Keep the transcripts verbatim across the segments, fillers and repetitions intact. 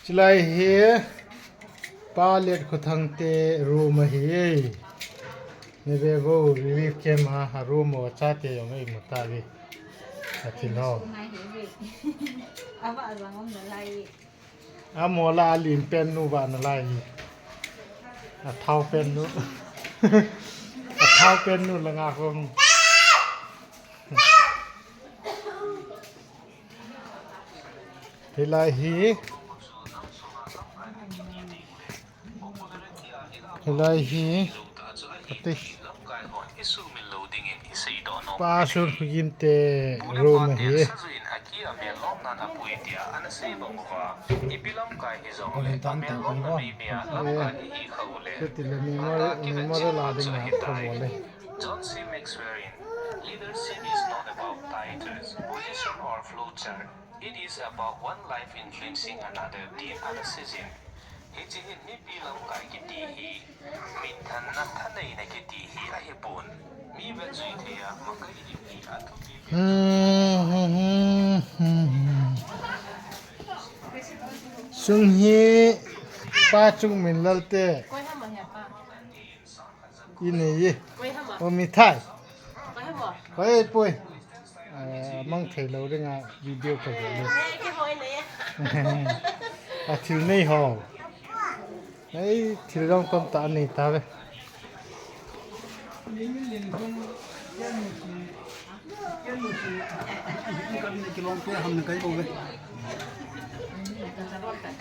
Chulai hi Pa Letkhothang te room ahi. Nave vo, relief camp a, a room a chate jong imu tauve. Athil ho. Ava jang um nalai. Amaho la alim pen nu vah nalai. Athao pen nu. Athao pen nu langa khom. Hilai hi. Hilai hi. Ati. Pa Sun Khugin te room ahi. Alen tan tan kong ko. Eh, seti le memory, memory la ding na thobol e. John C. Maxwell in, leadership is not about titles, position or flowchart. It is about one life influencing another, Dean Anastasia. Hiche hin mipi lamkai kiti hi, minthanna thaneina kiti hi ahipon. Mi vejui thei a, makai ding hi athupi. Hmm, hmm, hmm, hmm, hmm. Sung hi Pa Chungminlal te. Inei e. Koi ham a? O mi thai. Koi ham a? Koi poi. Ah, mang thei lou ding a video ka bol le. Koi ham a inei e? A thil nei ho. Ei, thil jong tamtah anei tauve.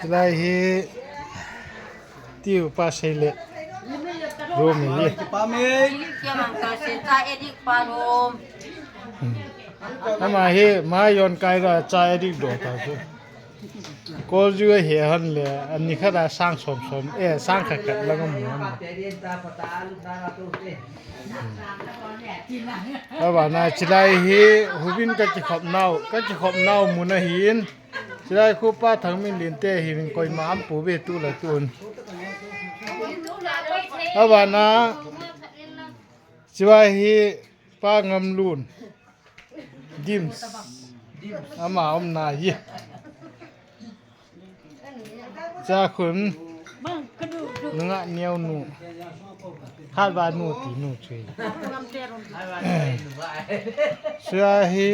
Hilai hi tiu pa sei le room hi. Kipa me. Kiamang ka se cha edik pa room. Hmm. Ama hi ma jon kai ra cha edik do ta chu. Kol ju he han le, ani khat a sang som som, eh, sang khat khat lang amu han. Abana chilai hi hubin ka kikhop nau, ka kikhop nau mun ahin. Chilai khu Pa Thangminlen te hin koima aum pouve tu le tun. Abana chilai hi Pa Ngamlun. Dims. Ama umna hi. Cha khun. Nunga neo nu. Khat va nu ti nu chui. Sia hi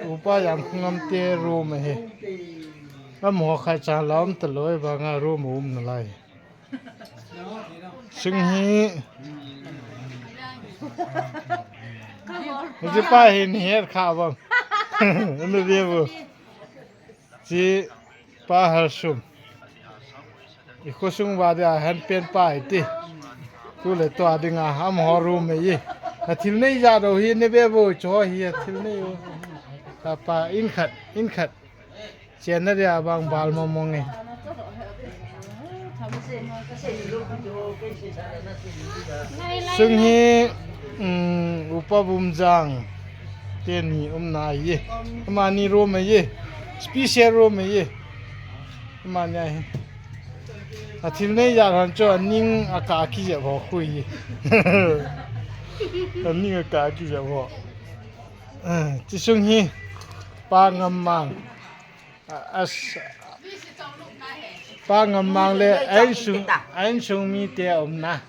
upa jam khungam te room ahi. Amaho khai cha lam ta loi vanga room um nalai. Sung hi. Hiche pa hi ni het kha bang. Anu ve bu. Chi pa Halsum. I khosung va dia han pen pa iti. Tu le tua dinga amaho room e. A thil nei ja do hi ne ve bu cho hi a thil nei u. Pa pa in khat, in khat. Chena dia bang bal mong mong e. Sung hi, um, Upa Bumjang teni umna ahi. Amani room ahi. Special room ahi. Amani ahi. A thil nei ja han cho aning a ka ki ja ho khui. Aning a ka ki ja ho. Ah, chi sung hi Pa Ngammang. A, as, Pa Ngammang le, a insung, a insung mite umna.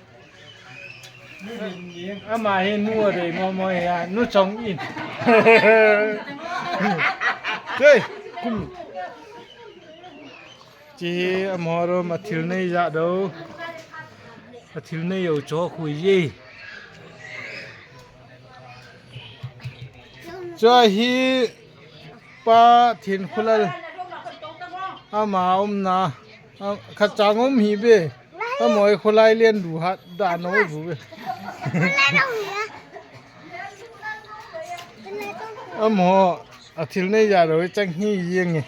Ama hi nu a dei mo mo ya, nu chong in. Hey, kum. Chi hi amaho room a thil nei ja do. A thil nei jo cho khui ye. Cho hi Pa Thinkhulal ama umna, a, khat chang um hi be. Amaho hi kholai len du hat da noi bu be. Amaho a thil nei ja lou chang hi jeng e.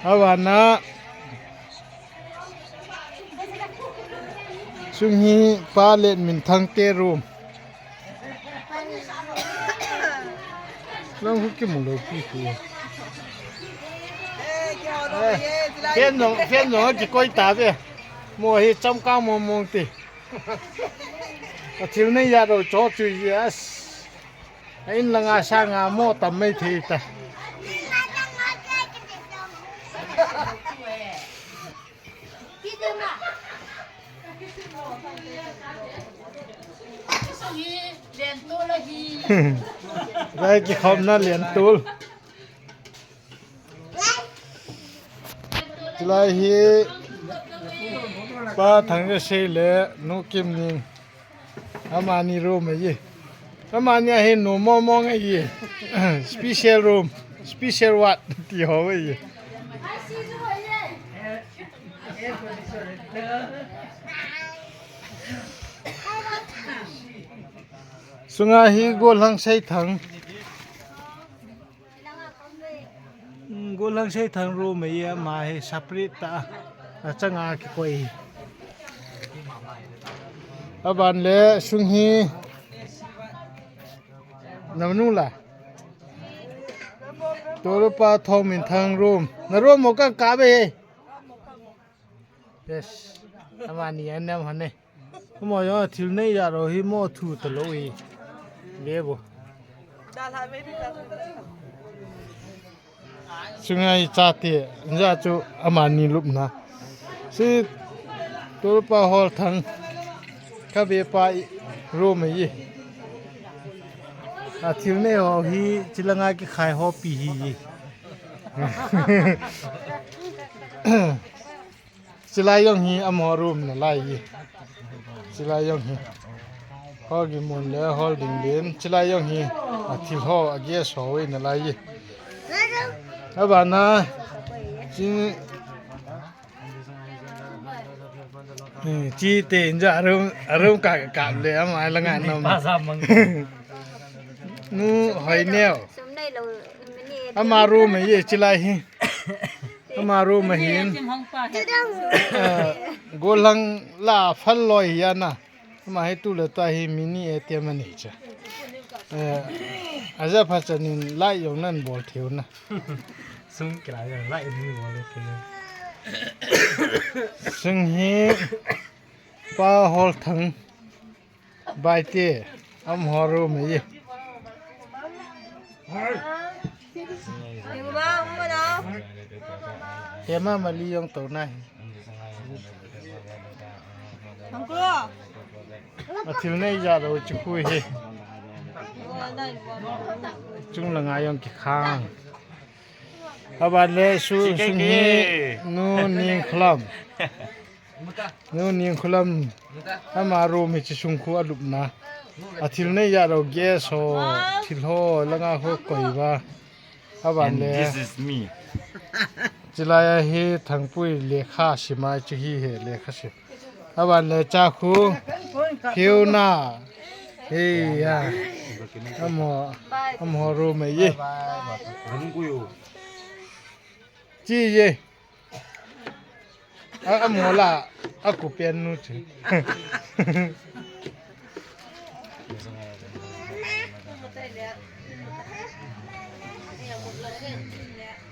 Abana sung hi Pa Letminthang te room. Lang hu kimu lou pi pi. Eh, fen jong, fen jong kikoi ta ve. Mo hi chomkang mong mong ti. A thil nei ja lou cho chu yes. A in langa sanga mo tam mai thei ta. Lai kikhopna lentol. Chulai hi Pa Thangresei le Nu Kimning. Amani room ahi. Amani ahi nu momong ahi. Special room, special ward ti ho ahi. Sunga hi Golhang Seithang. Hmm, Golhang Seithang room ahi, ama hi separate ta. Achanga kikoi. Aban le sung hi. Nanu la. Tolopa Thongminthang room. Na room mo ka ka be. Yes. Amani an nam hane. Mo yo thil nei ya ro hi mo thu ta lo hi. Be bo. Sunga hi chate, ja chu amani lupna. Si Tolopa Holthang ka be pa i room ahi. A thil nei ho hi chilanga kikhai ho pi hi. Chilai jong hi amaho room nalai hi. Chilai jong hi. Hol gimun le hol ding din. Chilai jong hi. A thil ho, a guest ho hi nalai hi. Abana. Chi, eh, chi te inja room, room ka, ka le ama la nga nom. Pa sa mang. Nu hoi neo. Ama room ahi chilai hi. Ama room ahin. Ah, Golhang la phal loi hi ana. Ama hi tu le ta hi mini A T M ani cha. Eh, aja pha chanin lai jong nan bol theu na. Sung kila jong lai ni bol theu. Sung hi Pa Holthang. Bai te, amaho room ahi. Hema mali jong to na hi. A thil nei ja lo chu khu hi. Chung langa jong kikhang. Aban le su, sung hi Nu Ningkhulam. Nu Ningkhulam ama room hi chi sung khu alupna. A thil nei ja lo guest ho, thil ho, langa ho koi va. Aban le. And this is me. Chilai a hi Thangpui lekha simai chu hi he lekha sim. Aban le cha khu. Phiuna. He ya. Amaho, amaho room ahi. Chi ye. A, amaho la, a kupen nu chu.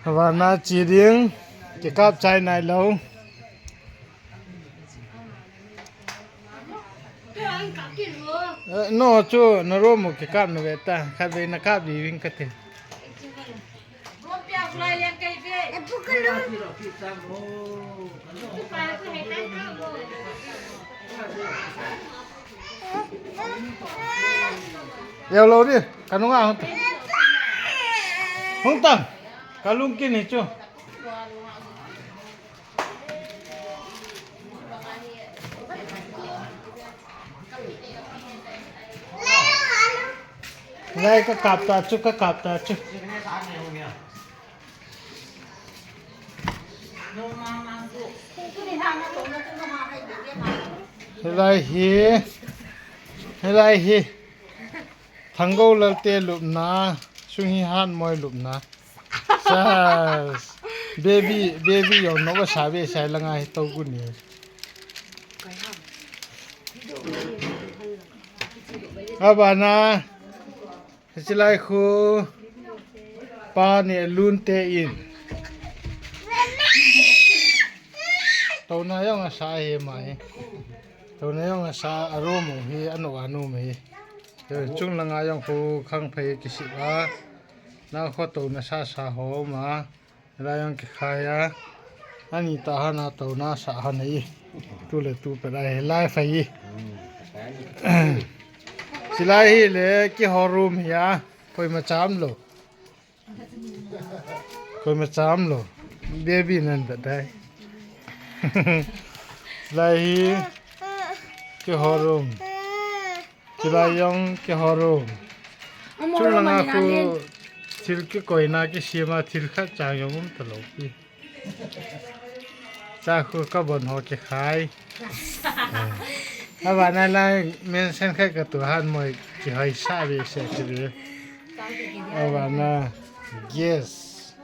Vana chi ding, kikap chai nai lo. Eh, no chu, na room u kikap na ve ta, khatvei na kap di ving kate. Leo lo di, ka nunga hung tang. Hung tang, ka lungkin hi chu. Lai ka kap ta chu, ka kap ta chu. Hilai hi, hilai hi. Thanggou Lalte lupna, sung hi Hatmoi lupna. Sas. Baby, baby jong nova sa ve sai langa hi to gu ni. Abana, hichelai khu pa ni lun te in. Tona jong asa hi mai. Tona jong asa a room u hi anu anu mai. Chung langa jong khu khang phei kisih a. Na kho tona sa sa ho ma. Hilai jong kikhai a. Ani ta hana tona sa hana i. Tu le tu pe lai lai phai i. Hilai hi le kihou room hi a. Koima cham lou. Koima cham lou. Baby nan da dai. Hilai hi kihou room. Hilai jong kihou room. Chulanga khu thil kikoina kisema thil khat chang jong um talou pi. Cha khu kabon ho kikhai. Abana lai mention khat katu han moi kihoi sa ve se ti ve. Abana yes.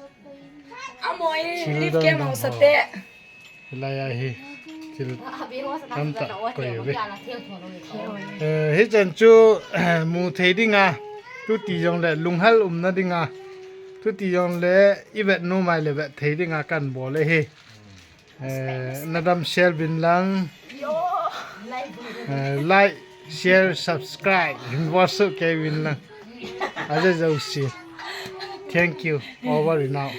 Amoi, thil live dang cam dang ho sate. Hilai a hi thil tamtah koi uve. Eh, hichan chu mu thei dinga, tuti jongle lunghal umna dinga, tuti jongle ivet nom ahile vet thei dinga kan bol e hi. Eh, nadam share uvin lang. Eh, like, share, subscribe. Bol soh kei uvin lang. Aja jouse. Thank you. Over and out.